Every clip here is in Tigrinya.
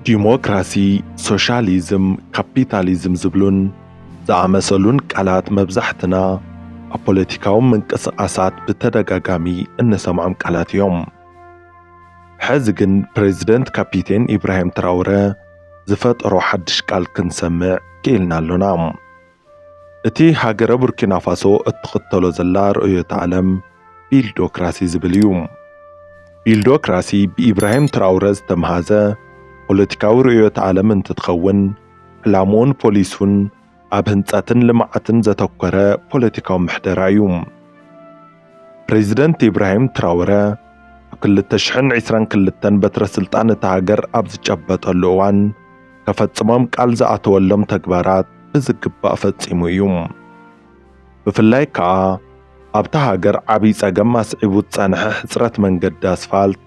ዲሞክራሲ፣ ሶሻሊዝም፣ ካፒታሊዝም ዝብሉን ዝኣመሰሉን ቃላት መብዛሕትና ኣብ ፖለቲካዊ ምንቅስቓሳት ብተደጋጋሚ እንሰምዖም ቃላት እዮም። ሕዚ ግን ፕሬዚደንት ካፒቴን ኢብራሂም ትራውረ ዝፈጠሮ ሓድሽ ቃል ክንሰምዕ ክኢልና ኣሎና። እቲ ሃገረ ቡርኪና ፋሶ እትኽተሎ ዘላ ርእዮተ ዓለም ቢልዶክራሲ ዝብል እዩ። ቢልዶክራሲ ብኢብራሂም ትራውረ ዝተምሃዘ ፖለቲካዊ ርእዮተ ዓለም እንትትኸውን፣ ዕላምኡን ፖሊሱን ኣብ ህንጸትን ልምዓትን ዘተኮረ ፖለቲካዊ ምሕደራ እዩ። ፕሬዚደንት ኢብራሂም ትራውረ ኣብ ክልተ ሽሕን ዕስራን ክልተን በትረ ስልጣን እታ ሃገር ኣብ ዝጨበጠሉ እዋን ከፈጽሞም ቃል ዝኣተወሎም ተግባራት ብዝግባእ ፈጺሙ እዩ። ብፍላይ ከኣ ኣብታ ሃገር ዓብዪ ጸገም ኣስዒቡ ዝጸንሐ ሕጽረት መንገዲ ኣስፋልት፣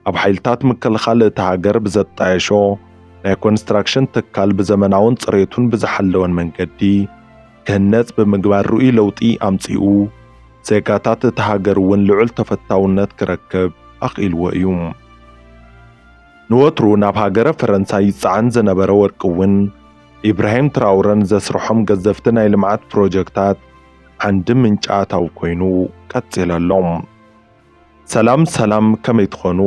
ኣብ ሓይልታት ምክልኻል እታ ሃገር ብዘጣየሾ ናይ ኮንስትራክሽን ትካል ብዘመናውን ጽሬቱን ብዝሓለወን መንገዲ ክህነጽ ብምግባር ርኡይ ለውጢ ኣምጺኡ፣ ዜጋታት እታ ሃገር እውን ልዑል ተፈታውነት ክረክብ ኣኽኢልዎ እዩ። ንወትሩ ናብ ሃገረ ፈረንሳ ይጸዓን ዝነበረ ወርቂ እውን ኢብራሂም ትራውረን ዘስርሖም ገዘፍቲ ናይ ልምዓት ፕሮጀክታት ዓንዲ ምንጪ ኣታዊ ኮይኑ ቀጺለሎም። ሰላም ሰላም፣ ከመይ ትኾኑ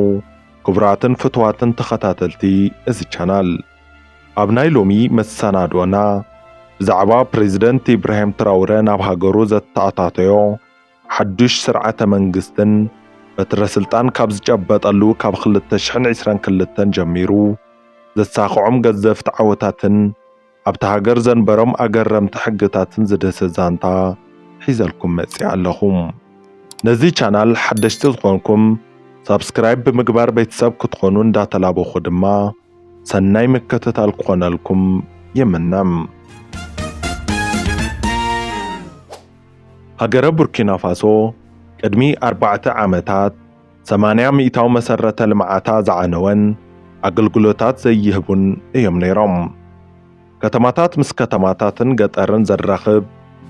ክቡራትን ፍቱዋትን ተኸታተልቲ እዚ ቻናል? ኣብ ናይ ሎሚ መሰናድኦና ብዛዕባ ፕሬዚደንት ኢብራሂም ትራውረ ናብ ሃገሩ ዘተኣታተዮ ሓዱሽ ስርዓተ መንግስትን በትረ ስልጣን ካብ ዝጨበጠሉ ካብ ክልተ ሽሕን ዕስራን ክልተን ጀሚሩ ዘሳኽዖም ገዘፍቲ ዓወታትን ኣብታ ሃገር ዘንበሮም ኣገረምቲ ሕግታትን ዝድህስስ ዛንታ ሒዘልኩም መጺኣ ኣለኹ። ነዚ ቻናል ሓደሽቲ ዝኾንኩም ሳብስክራይብ ብምግባር ቤተሰብ ክትኾኑ እንዳተላበኹ ድማ ሰናይ ምክትታል ክኾነልኩም ይምነ። ሃገረ ቡርኪና ፋሶ ቅድሚ ኣርባዕተ ዓመታት ሰማንያ ሚእታዊ መሰረተ ልምዓታ ዝዓነወን ኣገልግሎታት ዘይህቡን እዮም ነይሮም። ከተማታት ምስ ከተማታትን ገጠርን ዘራኽብ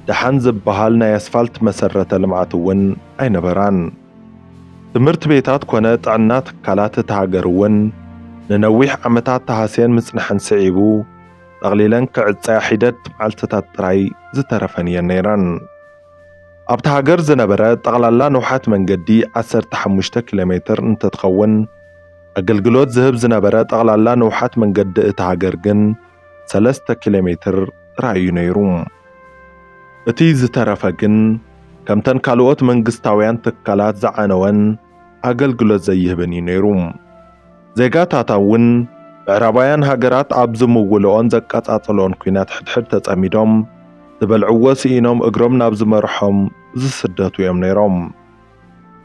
ደሓን ዝበሃል ናይ ኣስፋልት መሰረተ ልምዓት እውን ኣይነበራን። ትምህርቲ ቤታት ኮነ ጥዕና ትካላት እታ ሃገር እውን ንነዊሕ ዓመታት ተሃስየን ምጽንሐን ስዒቡ፣ ጠቕሊለን ክዕጸያ ሒደት መዓልትታት ጥራይ ዝተረፈን እየን ነይረን። ኣብታ ሃገር ዝነበረ ጠቕላላ ንውሓት መንገዲ ዓሰርተ ሓሙሽተ ኪሎ ሜትር እንትትኸውን፣ ኣገልግሎት ዝህብ ዝነበረ ጠቕላላ ንውሓት መንገዲ እታ ሃገር ግን ሰለስተ ኪሎ ሜትር ጥራይ እዩ ነይሩ። እቲ ዝተረፈ ግን ከምተን ካልኦት መንግስታውያን ትካላት ዝዓነወን ኣገልግሎት ዘይህብን እዩ ነይሩ። ዜጋታታ እውን ምዕራባውያን ሃገራት ኣብ ዝምውልኦን ዘቀጻጽልኦን ኲናት ሕድሕድ ተጸሚዶም፣ ዝበልዕዎ ስኢኖም እግሮም ናብ ዝመርሖም ዝስደቱ እዮም ነይሮም።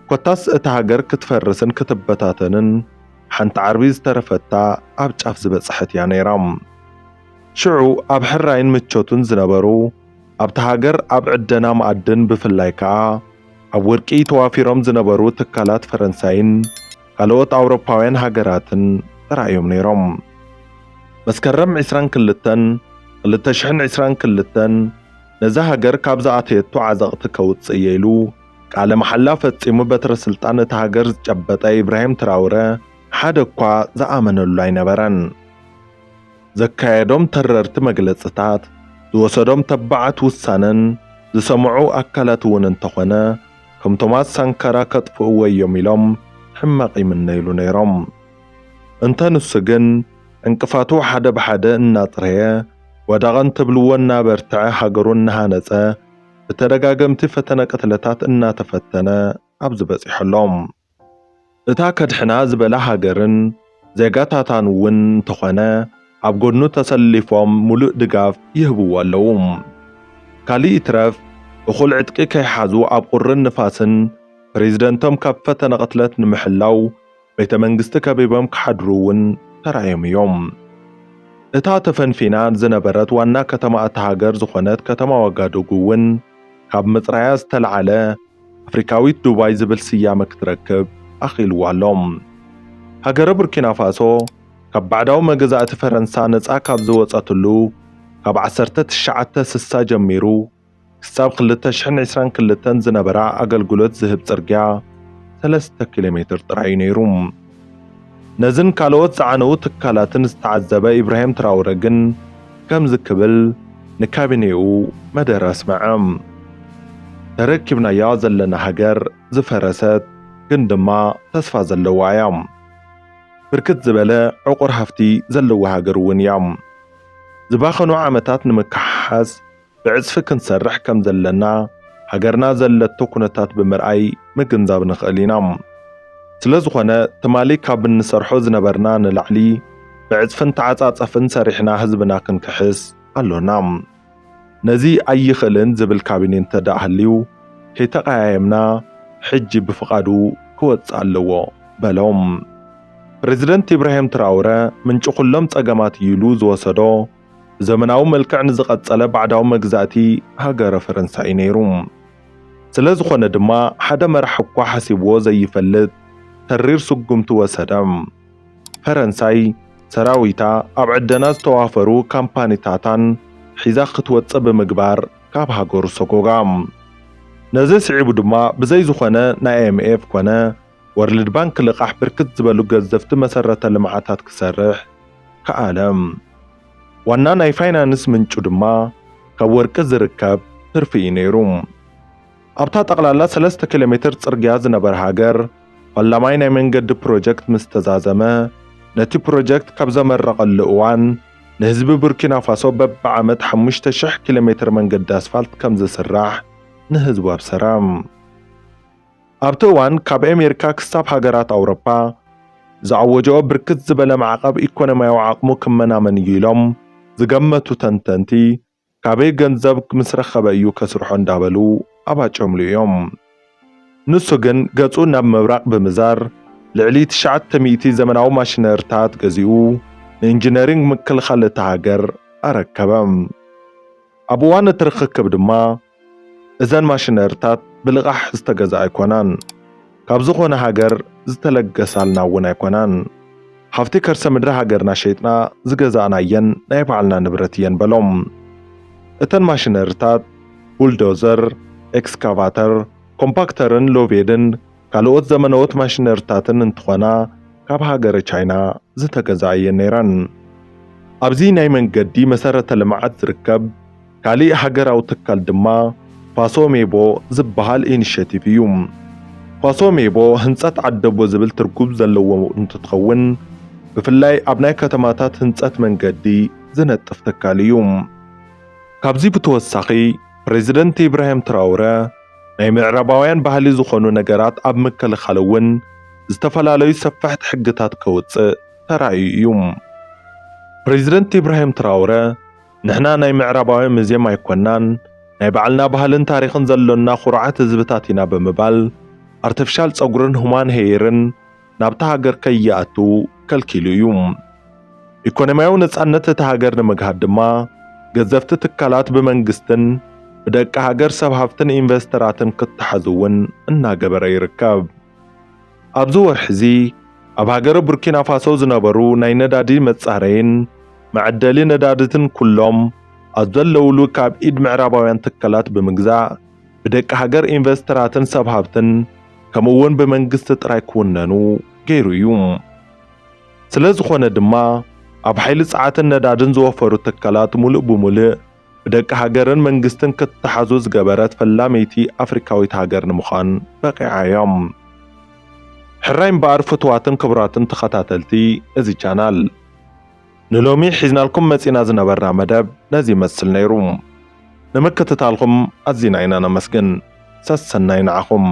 ኮታስ እታ ሃገር ክትፈርስን ክትበታተንን ሓንቲ ዓርቢ ዝተረፈታ ኣብ ጫፍ ዝበጽሐት እያ ነይራ። ሽዑ ኣብ ሕራይን ምቾትን ዝነበሩ፣ ኣብታ ሃገር ኣብ ዕደና መኣድን ብፍላይ ከኣ ኣብ ወርቂ ተዋፊሮም ዝነበሩ ትካላት ፈረንሳይን ካልኦት ኣውሮፓውያን ሃገራትን ጥራይ እዮም ነይሮም። መስከረም ዕስራን ክልተን ክልተ ሽሕን ዕስራን ክልተን ነዛ ሃገር ካብ ዝኣተየቶ ዓዘቕቲ ከውጽእ እየ ኢሉ ቃለ መሓላ ፈጺሙ በትረ ስልጣን እታ ሃገር ዝጨበጠ ኢብራሂም ትራውረ ሓደ እኳ ዝኣመነሉ ኣይነበረን። ዘካየዶም ተረርቲ መግለጽታት፣ ዝወሰዶም ተባዓት ውሳነን ዝሰምዑ ኣካላት እውን እንተኾነ፣ ከም ቶማስ ሳንካራ ከጥፍእዎ እዮም ኢሎም ሕማቕ ይምነይሉ ነይሮም። እንተ ንሱ ግን፣ ዕንቅፋቱ ሓደ ብሓደ እናጽረየ፣ ወዳቐን ትብልዎ እናበርትዐ፣ ሃገሩ እናሃነጸ፣ ብተደጋገምቲ ፈተነ ቅትለታት እናተፈተነ ኣብዚ በጺሑ ኣሎ። እታ ከድሕና ዝበላ ሃገርን ዜጋታታን እውን እንተኾነ፣ ኣብ ጎድኑ ተሰሊፎም ሙሉእ ድጋፍ ይህብዎ ኣለዉ። ካልእ ይትረፍ፣ እኹል ዕጥቂ ከይሓዙ ኣብ ቁርን ንፋስን ፕሬዚደንቶም ካብ ፈተነ ቅትለት ንምሕላው ቤተ መንግስቲ ከቢቦም ክሓድሩ እውን ተራእዮም እዮም። እታ ተፈንፊና ዝነበረት ዋና ከተማ እታ ሃገር ዝኾነት ከተማ ዋጋዱጉ እውን ካብ ምጽራያ ዝተለዓለ ኣፍሪካዊት ዱባይ ዝብል ስያመ ክትረክብ ኣኽኢልዋ ኣሎ። ሃገረ ቡርኪና ፋሶ ካብ ባዕዳዊ መገዛእቲ ፈረንሳ ነጻ ካብ ዝወጸትሉ ካብ ዓሰርተ ትሽዓተ ስሳ ጀሚሩ ክሳብ ክልተ ሽሕን ዕስራን ክልተን ዝነበራ ኣገልግሎት ዝህብ ጽርግያ ሰለስተ ኪሎ ሜትር ጥራይ እዩ ነይሩ። ነዝን ካልኦት ዝዓነዉ ትካላትን ዝተዓዘበ ኢብራሂም ትራውረ ግን ከምዚ ክብል ንካቢኔኡ መደረ ኣስምዐ። ተረኪብናያ ዘለና ሃገር ዝፈረሰት ግን ድማ ተስፋ ዘለዋ እያ። ብርክት ዝበለ ዕቑር ሃፍቲ ዘለዋ ሃገር እውን እያ። ዝባኸኑ ዓመታት ንምክሓስ ብዕጽፊ ክንሰርሕ ከም ዘለና ሃገርና ዘለቶ ኩነታት ብምርኣይ ምግንዛብ ንኽእል ኢና። ስለ ዝኾነ ትማሊ ካብ እንሰርሖ ዝነበርና ንላዕሊ ብዕጽፍን ተዓጻጸፍን ሰሪሕና ህዝብና ክንክሕስ ኣሎና። ነዚ ኣይኽእልን ዝብል ካቢኔ እንተ ደኣ ሃልዩ ከይተቐያየምና ሕጂ ብፍቓዱ ክወጽእ ኣለዎ በሎም። ፕሬዚደንት ኢብራሂም ትራውረ ምንጪ ኩሎም ጸገማት እዩ ኢሉ ዝወሰዶ ብዘመናዊ መልክዕ ንዝቐጸለ ባዕዳዊ መግዛእቲ ሃገረ ፈረንሳ እዩ ነይሩ። ስለ ዝኾነ ድማ ሓደ መራሕ እኳ ሓሲብዎ ዘይፈልጥ ተሪር ስጉምቲ ወሰደ። ፈረንሳይ ሰራዊታ ኣብ ዕደና ዝተዋፈሩ ካምፓኒታታን ሒዛ ክትወጽእ ብምግባር ካብ ሃገሩ ሰጎጋ። ነዚ ስዒቡ ድማ ብዘይ ዝኾነ ናይ ኣይኤምኤፍ ኮነ ወርልድ ባንክ ልቓሕ ብርክት ዝበሉ ገዘፍቲ መሰረተ ልምዓታት ክሰርሕ ከኣለ። ዋና ናይ ፋይናንስ ምንጩ ድማ ካብ ወርቂ ዝርከብ ትርፊ እዩ ነይሩ። ኣብታ ጠቕላላ ሰለስተ ኪሎ ሜትር ጽርግያ ዝነበረ ሃገር ፈላማይ ናይ መንገዲ ፕሮጀክት ምስ ተዛዘመ፣ ነቲ ፕሮጀክት ካብ ዘመረቐሉ እዋን ንህዝቢ ቡርኪና ፋሶ በብዓመት ሓሙሽተ ሽሕ ኪሎ ሜትር መንገዲ ኣስፋልት ከም ዝስራሕ ንህዝቡ ኣብሰረ። ኣብቲ እዋን ካብ ኣሜሪካ ክሳብ ሃገራት ኣውሮፓ ዝኣወጀኦ ብርክት ዝበለ ማዕቐብ ኢኮኖሚያዊ ዓቕሙ ክመናመን እዩ ኢሎም ዝገመቱ ተንተንቲ፣ ካበይ ገንዘብ ምስ ረኸበ እዩ ከስርሖ እንዳበሉ ኣባጭምሉ እዮም። ንሱ ግን ገጹ ናብ ምብራቕ ብምዛር ልዕሊ ትሽዓተ ሚእቲ ዘመናዊ ማሽነሪታት ገዚኡ ንኢንጂነሪንግ ምክልኻል እታ ሃገር ኣረከበ። ኣብ እዋን እቲ ርኽክብ ድማ እዘን ማሽነሪታት ብልቓሕ ዝተገዝኣ ኣይኮናን፣ ካብ ዝኾነ ሃገር ዝተለገሳልና እውን ኣይኮናን። ሃፍቲ ከርሰ ምድሪ ሃገርና ሸይጥና ዝገዛእናየን ናይ ባዕልና ንብረት እየን በሎም። እተን ማሽነሪታት ቡልዶዘር፣ ኤክስካቫተር፣ ኮምፓክተርን ሎቬድን ካልኦት ዘመናዎት ማሽነሪታትን እንትኾና ካብ ሃገረ ቻይና ዝተገዝኣ እየን ነይረን። ኣብዚ ናይ መንገዲ መሰረተ ልምዓት ዝርከብ ካሊእ ሃገራዊ ትካል ድማ ፋሶ ሜቦ ዝበሃል ኢኒሼቲቭ እዩ። ፋሶ ሜቦ ህንፀት ዓደቦ ዝብል ትርጉም ዘለዎ እንትትኸውን ብፍላይ ኣብ ናይ ከተማታት ህንፀት መንገዲ ዝነጥፍ ትካል እዩ። ካብዚ ብተወሳኺ ፕሬዚደንት ኢብራሂም ትራውረ ናይ ምዕራባውያን ባህሊ ዝኾኑ ነገራት ኣብ ምክልኻል እውን ዝተፈላለዩ ሰፋሕቲ ሕግታት ከውፅእ ተራእዩ እዩ። ፕሬዚደንት ኢብራሂም ትራውረ ንሕና ናይ ምዕራባውያን ሙዝየም ኣይኮናን፣ ናይ ባዕልና ባህልን ታሪኽን ዘሎና ኩሩዓት ህዝብታት ኢና ብምባል ኣርቲፊሻል ጸጉርን ሁማን ሄይርን ናብታ ሃገር ከይኣቱ ከልኪሉ እዩ። ኢኮኖሚያዊ ነጻነት እታ ሃገር ንምግሃድ ድማ ገዘፍቲ ትካላት ብመንግስትን ብደቂ ሃገር ሰብ ሃፍትን ኢንቨስተራትን ክተሓዙ እውን እናገበረ ይርከብ። ኣብዚ ወርሒ እዚ ኣብ ሃገረ ቡርኪና ፋሶ ዝነበሩ ናይ ነዳዲ መጻረይን መዐደሊ ነዳድትን ኩሎም ኣብ ዘለውሉ ካብ ኢድ ምዕራባውያን ትካላት ብምግዛእ ብደቂ ሃገር ኢንቨስተራትን ሰብ ሃብትን ከምኡ እውን ብመንግስቲ ጥራይ ክውነኑ ገይሩ እዩ። ስለ ዝኾነ ድማ ኣብ ሓይሊ ጸዓትን ነዳድን ዝወፈሩ ትካላት ሙሉእ ብሙሉእ ብደቂ ሃገርን መንግስትን ክተሓዙ ዝገበረት ፈላመይቲ ኣፍሪካዊት ሃገር ንምዃን በቂዓ እዮም። ሕራይ እምበኣር ፍቱዋትን ክቡራትን ተኸታተልቲ እዚ ቻናል፣ ንሎሚ ሒዝናልኩም መጺና ዝነበርና መደብ ነዚ ይመስል ነይሩ። ንምክትታልኩም ኣዚና ኢና ነመስግን። ሰሰናይ ንዓኹም።